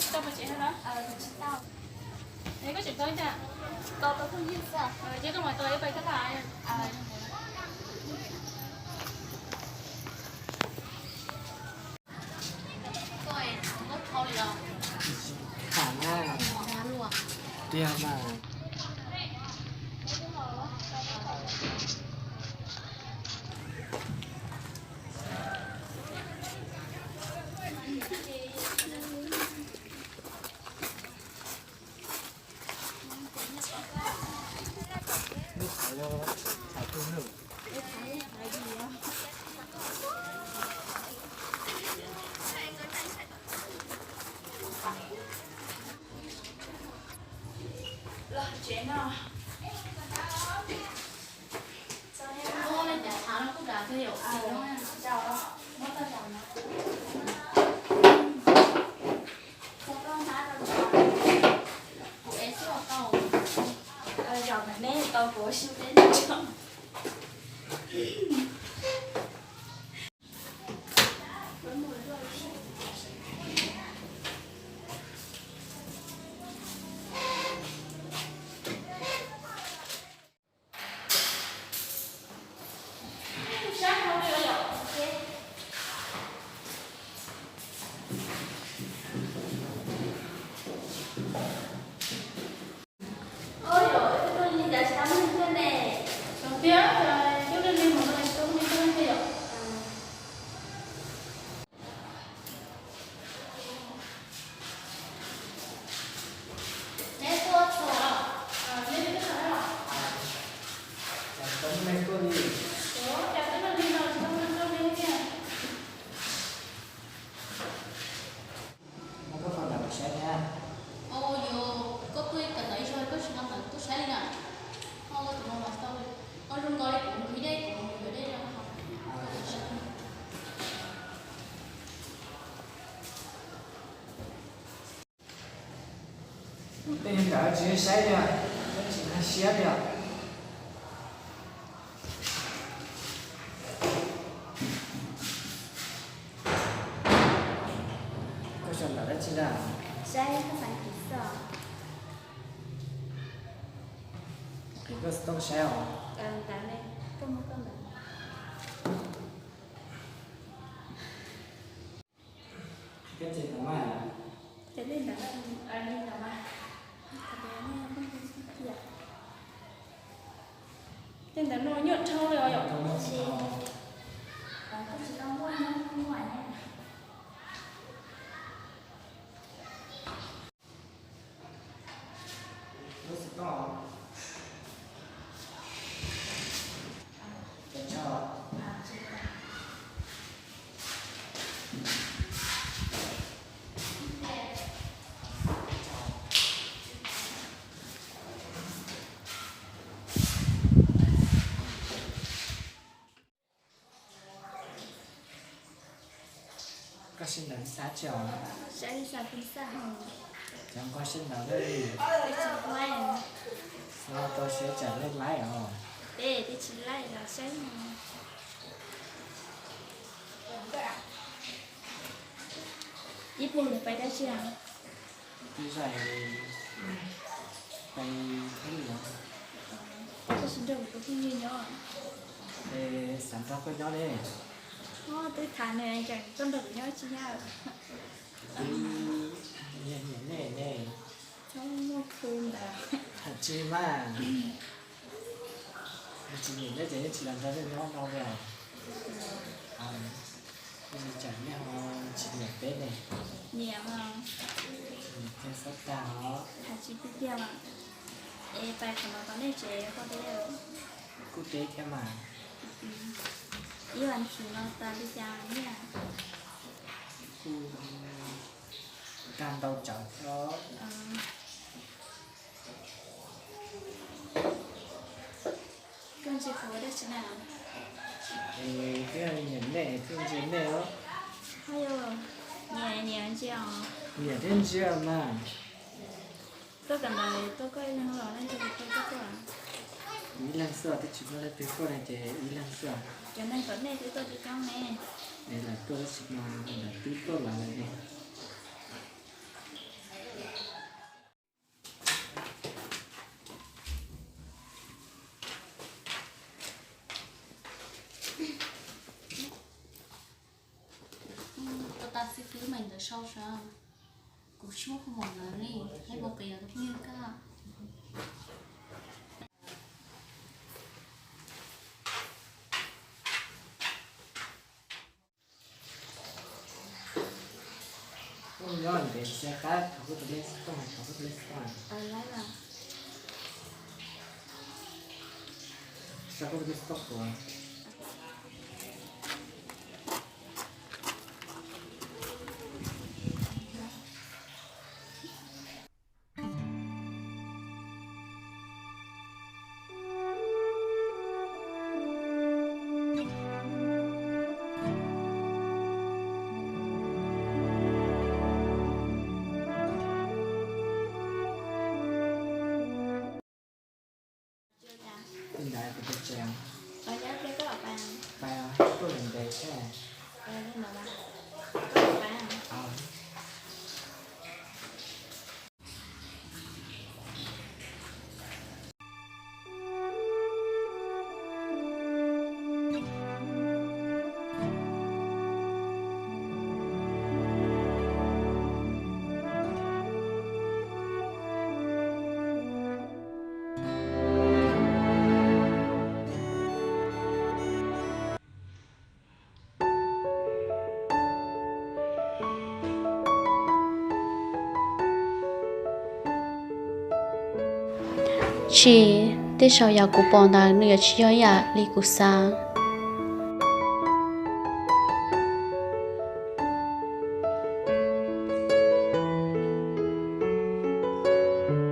Tau pas tsev no? Es koj tseem tau ib tiag? Tau tau phooj ywg xwb. Ces koj mam tau ib pas koj tau. Tham na. Tiag mas. Los tsev no. Ua li cas thav no kuj dav thiab yom. Muab tau zaum no. Kuv es xwb los tau. Zaum ntawm neb tau kuv sib neb tso. Koj tuaj kawm ntawv ib zaug koj tsis nqa ntawv tuaj saib li na. Koj tus no mas tau li, koj zoo nkaus li kuv nqhis dej kuv mus yuav dej rau hauv. Tej ntawd tsis saib li, tsis nkag siab li. Koj sau ntawv dab tsi na? Saib phab xav kiv xwb. Qhia koj xov tooj saib os. Ntawd ne, koj muab koj ntawd. Koj tsev ntawd mas. Ces li ntawd, li ntawd mas. Tej ntawd no nyuaj dhau li os yom. Koj tsis tau muaj nyob muaj ne. Koj sib ntaus xav tsi os? Saib xav pib xav hos. Cov koj sib ntaus lawm. Tsis laij. Xav tau siab tsam lej laij os. Peb twb tsis laij los saib no. Ib pug lawv pais dab tsi? Ib zaj pais Thaiv Lwm. Koj tsis nrog kuv tus phooj ywg nyob? Es xav nrog koj nyob ne. Twb tham nws, koj nrog kuv nyob tsis yog? Twb nyiam nyiam nej ne. Txhob muaj khu ntawd. Tsis mas, tsis nyiam nej ces yeej tsis los nrog nej nyob no li os. Tab sis tsam nej ho tsis nyiam peb ne. Nyiam mas. Nyiam thiaj xob tag os. Hais tsis tiag tiag mas. Es pais qhov no tom nej tsev pom teb? Kuj teb thiab mas. Ib vas thiv no tas li cas nyiaj? Kuj tag ntau tsawv thiab. Koj ntsia kuv ua dab tsi na? Es twb nyiam nej thiaj ntsia nej os. Nyiam, nyiam ntsia os. Nyiam thiaj ntsia mas. Tuaj kawm ntawv tuaj koj ib leeg los leej twg tuaj koj tuaj? Kuv ib leeg xwb, twb tsis muaj leej twg tuaj li ces ib leeg xwb. Cov neeg tom nej twb tuaj coob coob ne. Es lawv tuaj tab sis mas lawv twb tuaj lawm ne. Ntawd sau sav, kuv tsis muaj khuv mom ntawd li, peb puas qiv tus phooj ywg koj? Nyob ntev xwb, qab rho kuv tus lej xov tooj, rho kuv tus lej xov tooj. Sau kuv tus lej xov tooj tuaj. Ntawd kuv tus tsev. Pais, tuaj lawm ntev thiab. Tsis, tej zaum yam kuv pom ntawd nws yuav tsis yog ib yam li kuv xav.